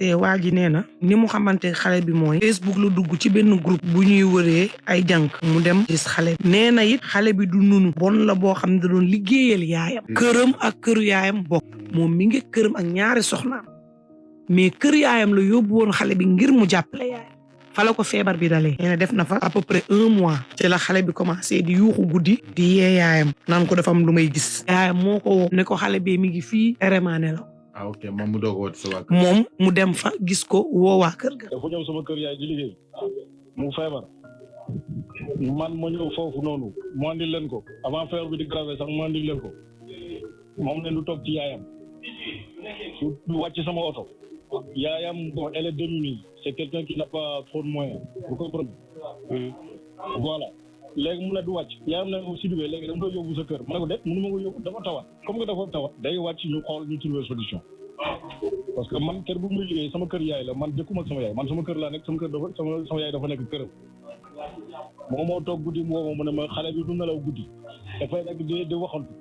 te waa ji nee na ni mu xamante xale bi mooy Facebook la dugg ci benn groupe bu ñuy wëree ay jànk mu dem gis xale bi nee na it xale bi du nunu bon la boo xam ne da doon liggéeyal yaayam këram ak këru yaayam bokk moom mi ngi këram ak ñaari soxnaam mais kër yaayam la yóbbu woon xale bi ngir mu jàppale yaayam fa la ko feebar bi dalee nee na def na fa à peu près 1 mois ci la xale bi commencé di yuuxu guddi di yee yaayam naan ko dafa am lu may gis yaayam moo ko woo ne ko xale bi mi ngi fii eremaane la ok moom mu doog a woote sa waa kër. moom mu dem fa gis ko woo waa kër ga. dafa ñëw sama kër yaay di liggéey mu feebar man ma ñëw foofu noonu mu andil leen ko avant feebar bi di grave sax mu andil leen ko moom ne du toog ci yaayam du wàcc sama oto yaayam bon elle est démunie c'est quelqu'un qui n'a pas trop de moyens vous comprenez voilà léegi mu ne du wàcc yaayam ne aussi duggee léegi dama koy yóbbu sa kër ma ne ko de mënu ma ko yóbbu dafa tawat comme que dafa tawat day wàcc ñu xool ñu trouver solution parce que man kër bu muy liggéey sama kër yaay la man jëkkuma ak sama yaay man sama kër laa nekk sama kër dafa sama yaay dafa nekk këram moom moo toog guddi mu woo ma ne ma xale bi du nelaw guddi dafay nekk di waxantu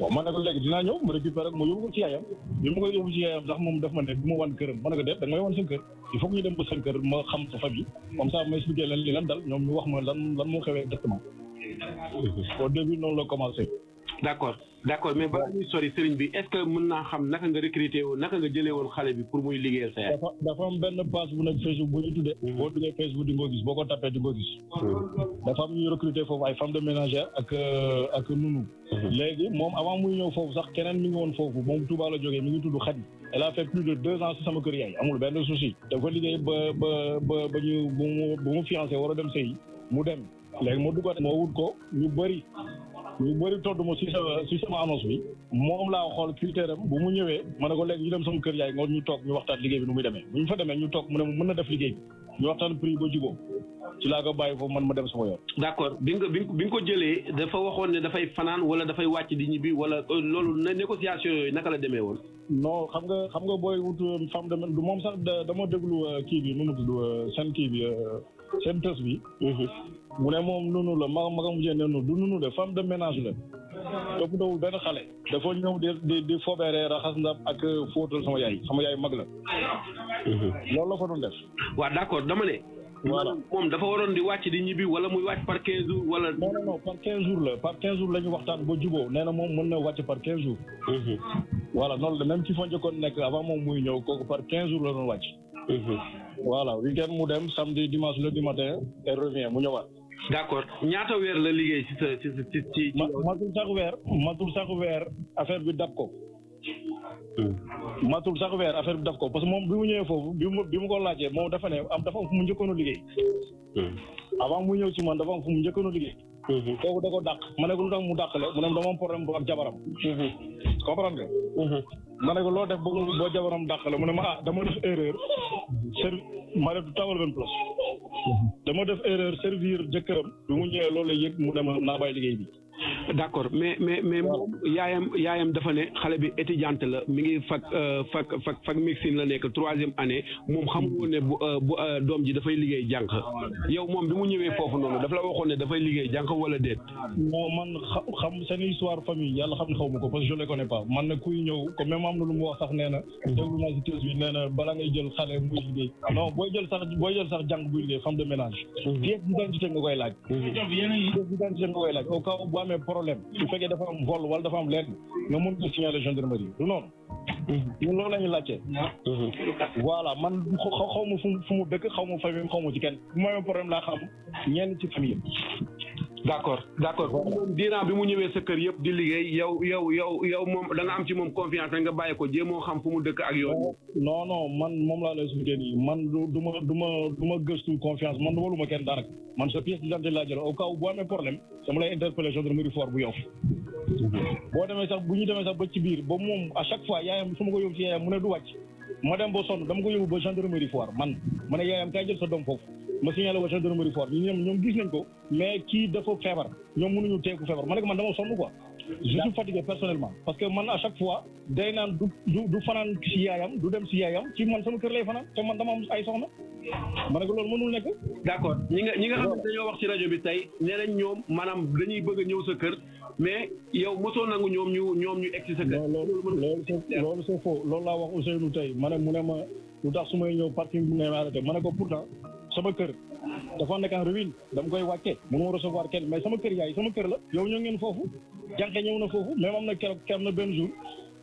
bon ma ne ko léegi dinaa ñëw ma récupéré ma yóbbu ko ci yaayam bi ma koy yóbbu ci yaayam sax moom daf ma ne du ma wan këram ma ne ko déet da nga may wan seen kër il faut que ñu dem ba seen kër ma xam sa famille comme ça ma expliqué leen li lan dal ñoom ñu wax ma lan moo xewee exactement au début noonu la commencé. d'accord mais balaa ñuy sori sëriñ bi est-ce que mën naa xam naka nga recruter woon naka nga jëlee woon xale bi pour muy liggéeyal sa yaay. dafa am benn page bu nekk Facebook bu ñu tuddee. boo duggee Facebook di nga ko gis boo ko tapé di nga ko gis. dafa am ñuy recruter foofu ay femmes de ménagère ak nunu. léegi moom avant muy ñëw foofu sax keneen mi ngi woon foofu moom Touba la jógee mi ngi tudd Khady. elle a fait plus de 2 ans si sama kër yaay amul benn souci. dafa liggéey ba ñu bu mu fiancé war a dem sëy mu dem léegi moo duggaat moo wut ko ñu bëri todd ma si sama annonce bi moom laa xool critère am bu mu ñëwee ma ne ko léegi ñu dem sama kër yaay ngoon ñu toog ñu waxtaan liggéey bi nu muy demee bu ñu fa demee ñu toog mu ne mën na def liggéey bi ñu waxtaan prix ba jubóo ci laa ko bàyyi foofu man ma dem sama yoon. d'accord bi nga ko jëlee dafa waxoon ne dafay fanaan wala dafay wàcc di ñibbi wala loolu négociation yooyu naka la demee woon. non xam nga booy wut femme de du moom sax dama déglu kii bi nu mu tudd seen kii bi seen tës bi. mu ne moom nunu la magam mujjee ne du nunu de femme de ménage la toppatoowul benn xale dafa ñëw di fobeere raxas ndab ak fóotal sama yaay mag la loolu la fa doon def. waaw d'accord dama ne. voilà moom dafa waroon di wàcc di ñibbi wala muy wàcc par 15 jours wala. non par 15 jours la par 15 jours la ñu waxtaan ba jubóo nee na moom mën na wàcc par 15 jours. voilà noonu la même ci fa njëkkoon nekk avant moom muy ñëw kooku par 15 jours la doon wàcc. voilà week-end mu dem samedi dimanche lundi matin et revient mu ñëwaat. d'accord ñaata weer la liggéey ci matul sax weer affaire bi dab ko. matul sax weer affaire bi daf ko parce que moom bi mu ñëwee foofu bi mu ko laajee moom dafa ne dafa am fu mu njëkkoon a liggéey. avant mu ñëw ci man dafa am fu mu njëkkoon a liggéey. kooku da ko dàq ma ne ko lu tax mu dàqale mu ne dama am problème bu ak jabaram. comprendre nga. ma ne ko loo def boo jabaram dàqale mu ne ma dama def erreur. ma def tawal benn place. dama def erreur servir jëkkëram bi mu ñëwee loolu la yëg mu ne ma naa bàyyi liggéey bi. d'accord mais moom yaayam dafa ne xale bi étudiante la mi ngi fac médecine la nekk 3e année moom xamul woon ne bu doom ji dafay liggéey jànq yow moom bi mu ñëwee foofu noonu dafa la waxoon ne dafay liggéey jànq wala déet. non man xam seen histoire famille yàlla xam ne xaw ma ko parce que je les connais pas man ne kuy ñëw comme même am na lu mu wax sax nee na déglu naa si tës bi nee na bala ngay jël xale muy liggéey non booy jël sax jànq buy liggéey femme de ménage pièce d'identité nga koy laaj pièce d'identité nga koy laaj au cas où amee problème su fekkee dafa am vol wala dafa am lenn nga mën ko signaler gendarmerie du noonu ñun loolu la ñuy laajte voilà man xaw ma fu mu dëkk xaw ma famille xaw ma ci kenn bu ma amee problème laa xam ñenn ci famille d'accord moom diiran bi mu ñëwee sa kër yëpp di liggéey yow moom da nga am ci moom confiance nga bàyyi ko jéemoo xam fu mu dëkk ak yow. non man moom laa lay expliqué nii man du ma gëstu confiance man du ma kenn dara man sa pièce d'identité laa jël au cas où boo amee problème sama lay interpellé gendarmerie fort bu Yoff boo demee sax bu ñu demee sax ba ci biir ba moom à chaque fois yaayam su ma ko yóbbu ci yaayam mu ne du wàcc ma dem ba sonn dama ko yóbbu ba gendarmerie fort ma ne yaayam kay jël sa doom foofu ma signalé wa gendarmerie fort ñoom gis nañ ko mais kii dafa feebar ñoom mënuñu teeku feebar ma ne ko man dama sonn quoi je suis fatigué personnellement parce que man à chaque fois day naan du fanaan si yaayam du dem si yaayam ci man sama kër lay fanaan te man dama am ay soxna ma ne ko loolu mënul nekk. d'accord ñi nga xam ne dañoo wax ci rajo bi tey nee nañ ñoom maanaam dañuy bëgg a ñëw sa kër mais yow mosoo nangu ñoom ñu egg si sa kër. non loolu c'est faux loolu laa wax Ousseynou tey ma ne mu ne ma lu tax su may ñëw parking bi ngay arrêté ma ne ko pourtant sama kër dafa nekk en ruine dama koy wàcce mënu ma recevoir kenn mais sama kër yaay sama kër la yow ñoo ngeen foofu jànke ñëw na foofu même am na keroog na benn jour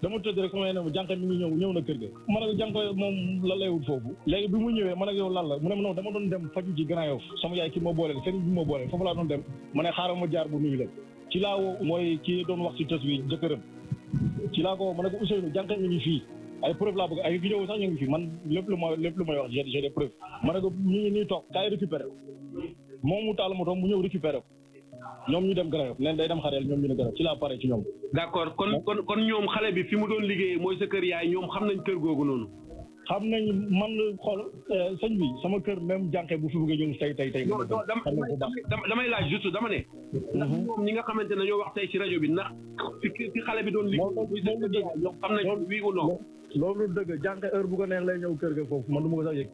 dama tëdd rek sama ne jànke mi ngi ñëw na kër ga ma ne ko jànke moom la laywut foofu léegi bi mu ñëwee ma ne ko yow lan la mu ne ma non dama doon dem faju ji Grand Yoff sama yaay ki ma booleel sëriñ bi ma booleel foofu laa doon dem ma ne xaaral ma jaar bu nuyu leen ci laa woo mooy kii doon wax ci tës bi jëkkëram ci laa ko ma ne ko Ousseynou jànke mi ngi fii ay preuve laa bëgg ay vidéo sax ñu ngi fi man lépp lu may wax j'ai des preuves ma ne ko ñu ngi nii toog kaay récupéré ko moom mu taal moto mu ñëw récupéré ko ñoom ñu dem Grand Yoff neen day dem xareel ñoom ñu ne Grand Yoff ci laa pare ci ñoom. d'accord kon ñoom xale bi fi mu doon liggéeyee mooy sa kër yaay ñoom xam nañ kër googu noonu. xam nañ man xool sëñ bi sama kër même jànke bu fi bëgg a ñëw tey. damay laaj juste dama ne. ndax ñoom ñi nga xamante ne ñoo wax tey ci rajo bi ndax fi xale bi doon liggéey. ñoom xam nañ oui ou non. loolu dëgg jànke heure bu ko neex lay ñëw kër ga foofu man du ma ko sax yëg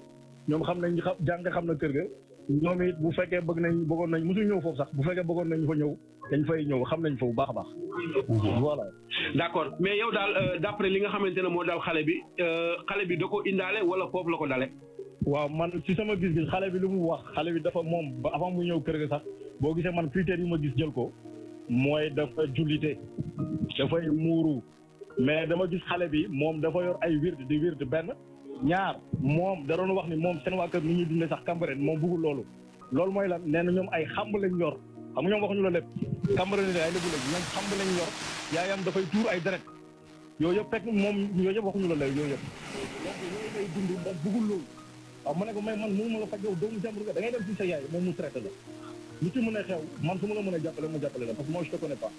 ñoom xam nañ jànke xam na kër ga ñoom it bu fekkee bëggoon nañ mosuñ ñëw foofu sax bu fekkee bëggoon nañ fa ñëw dañ fay ñëw xam nañ fa bu baax a baax. voilà. d'accord mais yow daal d'après li nga xamante ne moo daal xale bi da ko indaale wala foofu la ko dale. waaw man ci sama gis-gis xale bi lu mu wax xale bi dafa moom ba avant mu ñëw kër ga sax boo gisee man critères yi ma gis jël ko mooy dafa jullite dafay muuru mais dama gis xale bi moom dafa yor ay wird benn. ñaar moom da doon wax ni moom seen waa kër ni ñuy dundee sax Cambérène moom bëggul loolu mooy lan nee na ñoom ay xamb lañ yor xam nga ñoom waxuñu la lépp Cambérène ay lébu lañ ñoom xamb lañ yor yaayam dafay tuur ay deret yooyu yëpp fekk moom yooyu yëpp waxuñu la léegi yooyu yëpp donc yooyu lay dund moom bëggul loolu waaw ma ne ko mais man mënu ma la faj yow doomu jàmbur nga da ngay dem ci sa yaay moom mu traité la lu ci mën a xew man su ma la mën a jàppale ma jàppale la parce que moi je te connais pas